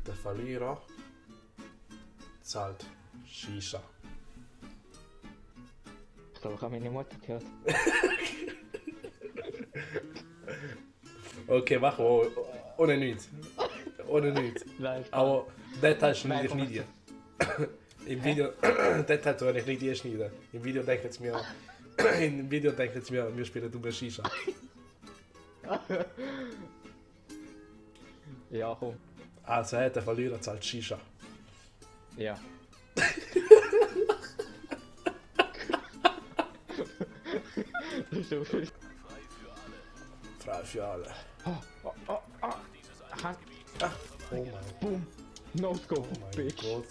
Der Verlierer zahlt Shisha. Ich glaube, ich habe meine Mutter gehört. Okay, mach mal. Ohne nichts. Ohne nichts. Nein, Aber Detail schneide ich Nein, nicht dir. Im Video. Detail tue ich nicht dir schneiden. Im Video denkt jetzt mir. Im Video denkt jetzt mir, wir spielen über Shisha. Ja, komm. Also der Verlierer zahlt Shisha. Ja. Frei für alle. Oh, Hand. Oh mein Boom. No scope, bitch. Gott.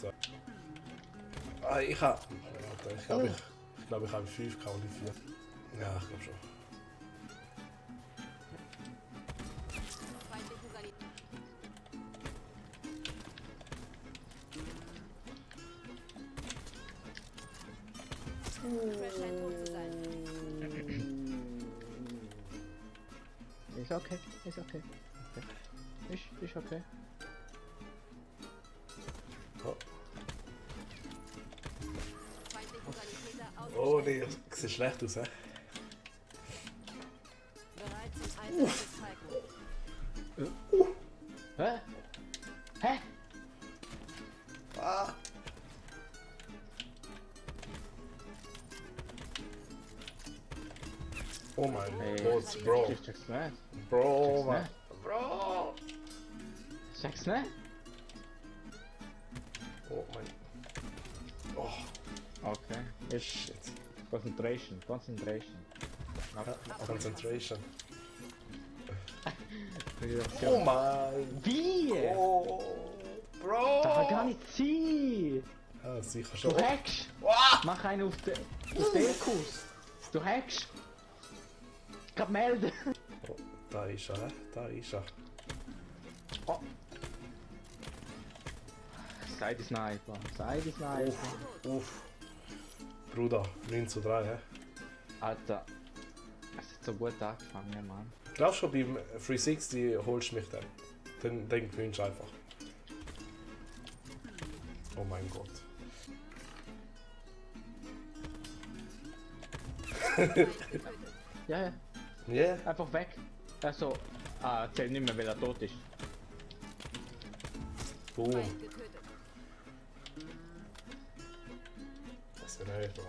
Ich habe. Ich glaube, ich habe 5 qualifiziert. Ja, ich glaube schon. Crash scheint tot zu sein. Ist okay, ist okay. Ist okay. Oh, Feindliche Sanitäter oh ausgeschaltet. nee, das sieht schlecht aus, hä? Bereit zum Einsatz des Falken. Hä? Hä? Ah. Oh mein Gott, Bro. Ich check's nicht. Bro, Check's Mann. nicht. Bro. Check's nicht? Oh mein. Oh, Okay. Ist shit. Concentration. Concentration. Ja. Oh mein. Wie? Oh, Bro. Das kann gar nicht sein! Ja, sicher Du schon. hackst! Ah. Mach einen auf den Kurs! Du hackst! Grad melden! Oh, da ist er, hä? Da ist er. Oh. Side Sniper! Uff. Bruder, 9:3, hä? Alter, es hat so gut angefangen, Mann. Glaubst du, beim 360 holst du mich dann? Dann gewinnst du einfach. Oh mein Gott. Ja, ja, Yeah. einfach weg. Also, zählt nicht mehr, weil er tot ist. Boom. Feind getötet. Das ist ja nicht wahr.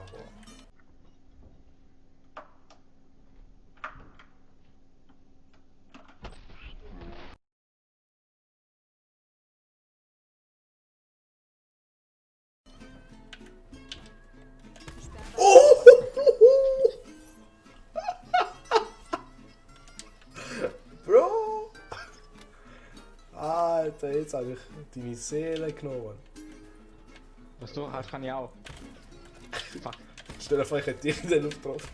Bro! Alter, jetzt habe ich deine Seele genommen. Was du hast, kann ich auch. Fuck. Stell dir vor, ich hätte dich dann aufgetroffen.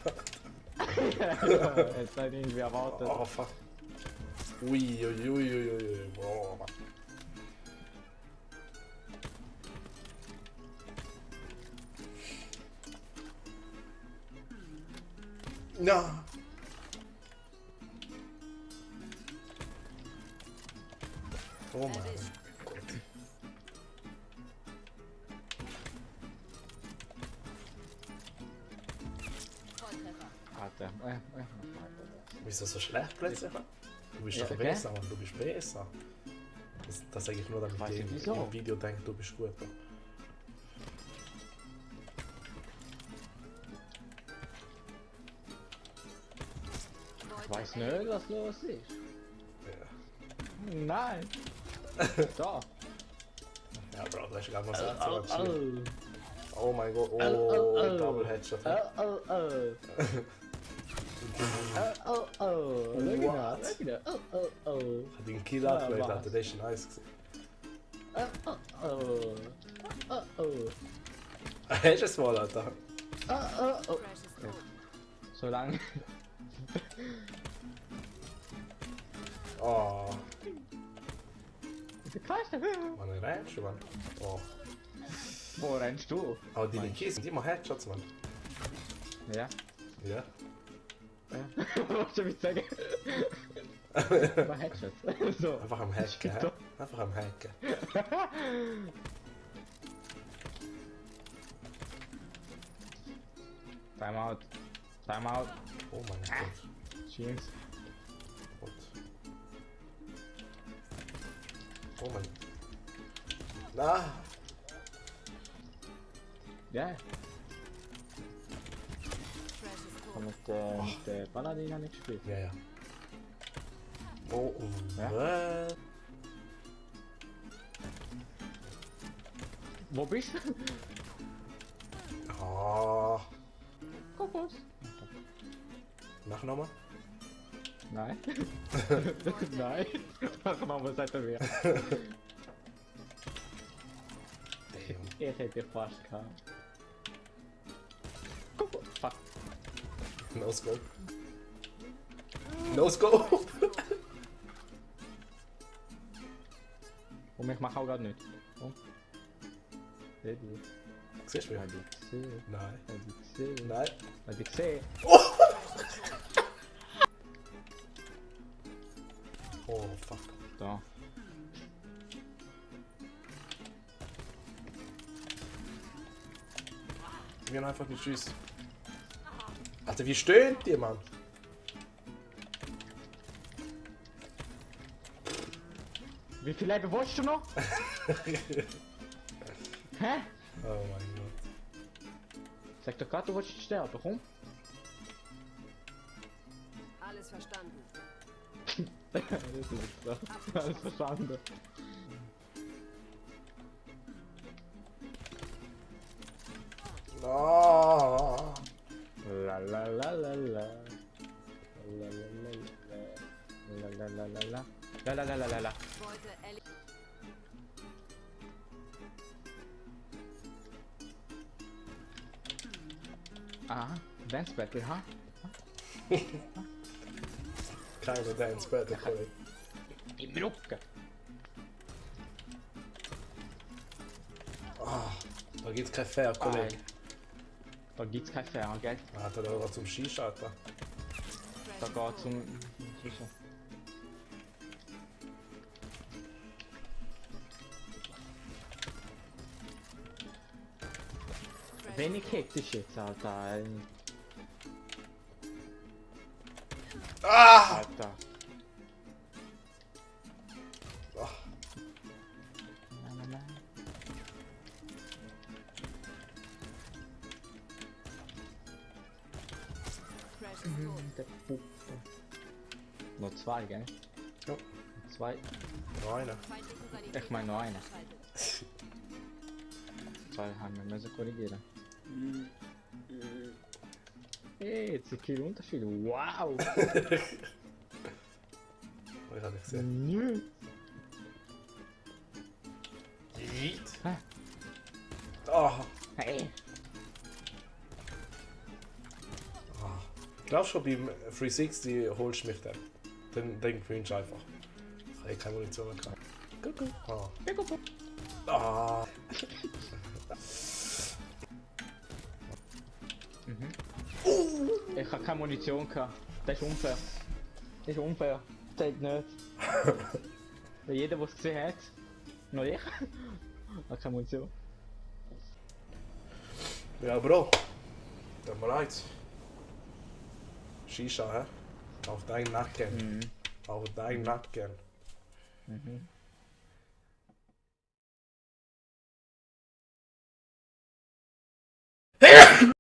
Jetzt hat irgendwie erwartet. Oh, fuck. Ui. Bro, Mann. Ja. Oh mein Gott. Volltreffer. Alter, Wieso so schlecht plötzlich? Du bist Ja, doch okay. besser, Mann. Du bist besser. Das sage ich nur, damit Weiß ich ich wieso. im Video denke, du bist gut. Bro. ich weiß nicht, was los ist. Ja. Nein! Da! Ja, Bro, du hast gar nicht mal Satz. Oh mein Gott, Oh. Double Headshot. Oh. What? Oh. Ich habe den Kill abgelegt, was? Alter, das ist nice gewesen. Hast du es mal, Alter? Oh. Crash ist tot. Solange. Oh, Krass. man, rennst du, Mann? Oh. Wo rennst du? Aber deine Kills sind immer Headshots, Mann. Ja. Ja. Was soll ich sagen? Aber Headshot. So. Einfach am Hacken, hä? Einfach am Hacken. Timeout. Timeout. Oh mein Gott. Jeans. Gott. Oh mein. Ah! Ja, Crash ist tot. mit der Paladin habe ich gespielt. Ja, ja. Oh, Ja? was? Wo bist du? Oh. Kokos. Mach nochmal. Nein. Nein. Mach nochmal, sagt er mir. Damn. Ich hätte fast gehabt. Kokos. Fuck. No scope. No scope! Und ich mache auch gerade nicht. Oh. Seht ihr? Siehst du mich? Hab ich gesehen. Nein. Hab ich gesehen. Nein. Hab ich gesehen. Oh, fuck. Da. Wir haben einfach nicht Tschüss. Alter, wie stöhnt ihr, Mann? Wie viel Leben willst du noch? Hä? Oh mein Gott. Sag doch gerade, du willst sterben, komm. Alles verstanden. Das ist nicht so. Alles verstanden. Oh. La la la la la. La la la la. La la la la la. La la la la la la. Beute erledigt. Aha, Dance Battle, ha? Keine Dance Battle, Kollege. Im Rücken. Da gibt's kein Fair, Kollege. Da gibt's kein Fair, gell? Alter, da war zum Skischalter. Da geht's um... Wenig hektisch jetzt, Alter. Ah! Alter. Ah. Nein, nein, nein. Crash ist tot. Der Puppe. Nur zwei, gell? Ja. Zwei. Noch einer. Feindliche Sanitäter Ich meine nur eine. ausgeschaltet. Zwei haben wir müssen korrigieren. Hey, jetzt sind viele Unterschiede. Wow! Ich hab nicht gesehen. Nö. Yeet. Hä? Oh. Hey! Glaubst du, beim 360 holst du mich dann? Dann gewinnst du einfach. Ich habe keine Munition mehr gehabt. Kuckuck. Ah. Kuckuck. Ah. Ich habe keine Munition gehabt. Das ist unfair. Das ist unfair. Das zählt nicht. Weil jeder, der es gesehen hat, nur ich, hat keine Munition. Ja, Bro. Tut mir leid. Shisha, hä? Auf deinen Nacken. Auf deinen Nacken. Mhm.